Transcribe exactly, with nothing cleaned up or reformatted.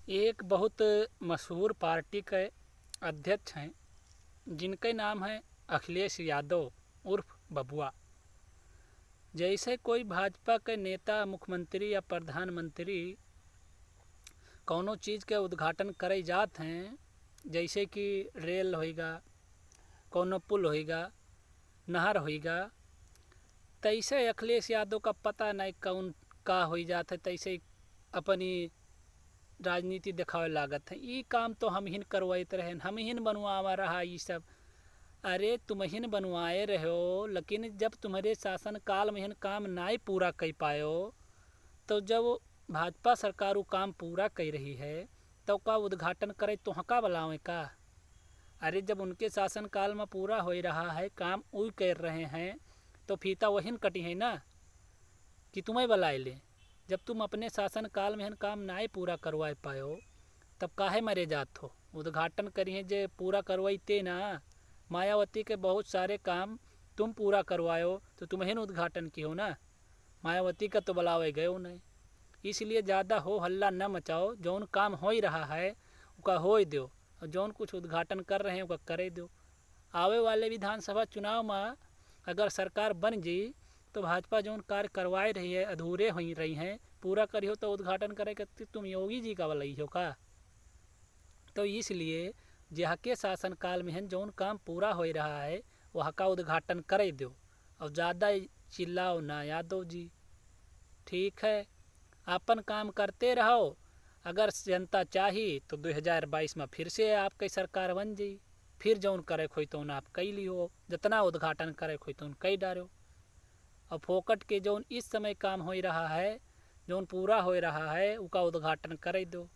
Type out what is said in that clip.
एक बहुत मशहूर पार्टी के अध्यक्ष हैं, जिनके नाम है अखिलेश यादव उर्फ बबुआ। जैसे कोई भाजपा के नेता, मुख्यमंत्री या प्रधानमंत्री कौनो चीज के उद्घाटन करे जात हैं, जैसे कि रेल होइगा, कौनो पुल होइगा, नहर होइगा, तैसे अखिलेश यादव का पता नहीं कौन का होई जात है, तैसे अपनी राजनीति देखावे लागत है। ई काम तो हम हिन करवाइत रहेन, हम हिन बनवावा रहा ई सब। अरे, तुम हिन बनवाए रहो, लेकिन जब तुम्हरे शासन काल में हिन काम नाई पूरा कई पायो, तो जब भाजपा सरकार उ काम पूरा कई रही है, तो का उद्घाटन करे तोहका बुलावे का? अरे, जब उनके शासन काल में पूरा हो रहा है, काम उ कर रहे हैं, तो फीता वहिन कटी है ना कि तुम्हें बुलाए ले। जब तुम अपने शासन काल में हिन काम नाई पूरा करवाए पायो, तब काहे मरे जात हो? उद्घाटन करिए जे पूरा करवाई ते ना। मायावती के बहुत सारे काम तुम पूरा करवायो, तो तुम हिन उद्घाटन की हो ना। मायावती का तो बुलावे गयो नहीं। इसलिए ज़्यादा हो हल्ला न मचाओ, जौन काम हो ही रहा है, उका होए दो, और जौन कुछ उद्घाटन कर रहे हैं, उका करे दो। आवे वाले विधानसभा चुनाव में अगर सरकार बन जी, तो भाजपा जौन कार्य करवाए रही है, अधूरे हो रही हैं, पूरा करियो, तो उद्घाटन करे के तुम योगी जी का वाला ही हो का? तो इसलिए जेहके शासन काल में है, जौन काम पूरा हो रहा है, वह का उद्घाटन करे दो। और ज़्यादा चिल्लाओ ना यादव जी, ठीक है, अपन काम करते रहो। अगर जनता चाही तो दो हज़ार बाईस में फिर से आपके सरकार बन जाई, फिर जौन करे खोई तौन आप कई लियो, जितना उद्घाटन करे खोई तौन कई डारो। और फोकट के जौन इस समय काम हो रहा है, जौन पूरा हो रहा है, उका उद्घाटन करे दो।